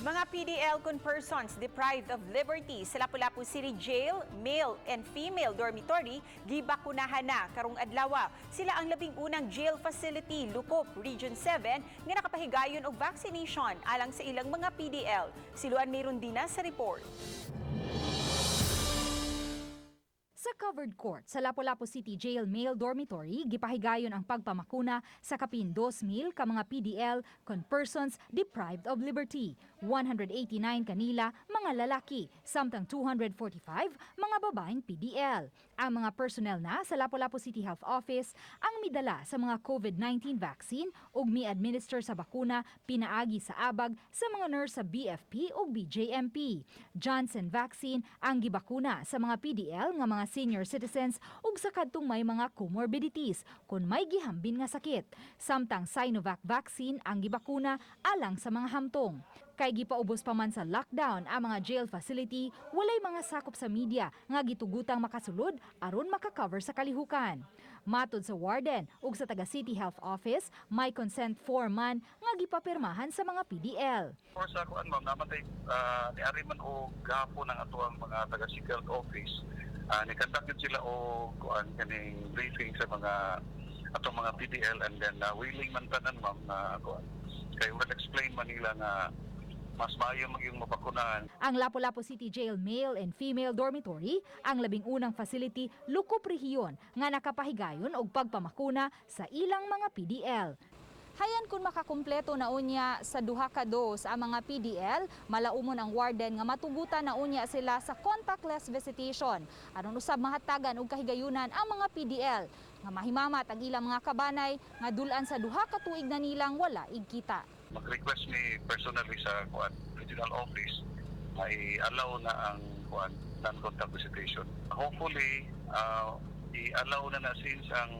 Mga PDL kun persons deprived of liberty sa Lapu-Lapu City Jail, male and female dormitory, gibakunahan na karong adlaw. Sila ang 11 jail facility lukop Region 7 nga nakapahigayon og vaccination alang sa ilang mga PDL. Si Luan Mirundina sa report. Sa covered court sa Lapu-Lapu City Jail Male Dormitory, gipahigayon ang pagpamakuna sa kapin 2,000 ka mga PDL kon persons deprived of liberty. 189 kanila mga lalaki, samtang 245 mga babaeng PDL. Ang mga personnel na sa Lapu-Lapu City Health Office ang midala sa mga COVID-19 vaccine ug mi-administer sa bakuna pinaagi sa abag sa mga nurse sa BFP ug BJMP. Johnson vaccine ang gibakuna sa mga PDL nga mga senior citizens ug sa kadtong may mga comorbidities kung may gihambin nga sakit. Samtang Sinovac vaccine ang gibakuna alang sa mga hamtong. Kay gipaubos pa man sa lockdown ang mga jail facility, walay mga sakop sa media nga gitugutang makasulod aron makakover sa kalihukan. Matod sa warden ug sa taga City Health Office, may consent form man nga gipapirmahan sa mga PDL. For sa kuan, ma'am, naman tay niari man og gahapon ang atoang mga taga City Health Office. Ni conduct yun sila og kuan, kaning briefing sa mga atong mga PDL and then willing man tanan, ma'am, na kuan. Kay well explain man nila nga mas maayo magyung mabakunahan. Ang Lapu-Lapu City Jail Male and Female Dormitory ang 11 facility lukop rehiyon nga nakapahigayon og pagpamakuna sa ilang mga PDL. Hayan kung makakumpleto na unya sa duha ka dose ang mga PDL, malaumon ang warden nga matugutan na unya sila sa contactless visitation aron usab mahatagan og kahigayunan ang mga PDL nga mahimamat ang ilang mga kabanay nga dul-an sa 2 ka tuig na nilang wala igkita. Mag-request mi personally sa kuan, regional office, ay allow na ang kuan, non-contact visitation. Hopefully, i-allow na na since ang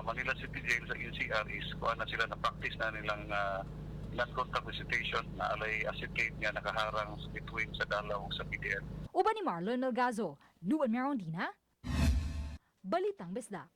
Manila City Jail sa NCR is kuan na sila, na practice na nilang non-contact visitation na alay acetate nga nakaharang between sa dalaw ug sa PDL. Uban ni Marlon Melgazo, Luan Merondina, Balitang Bisdak.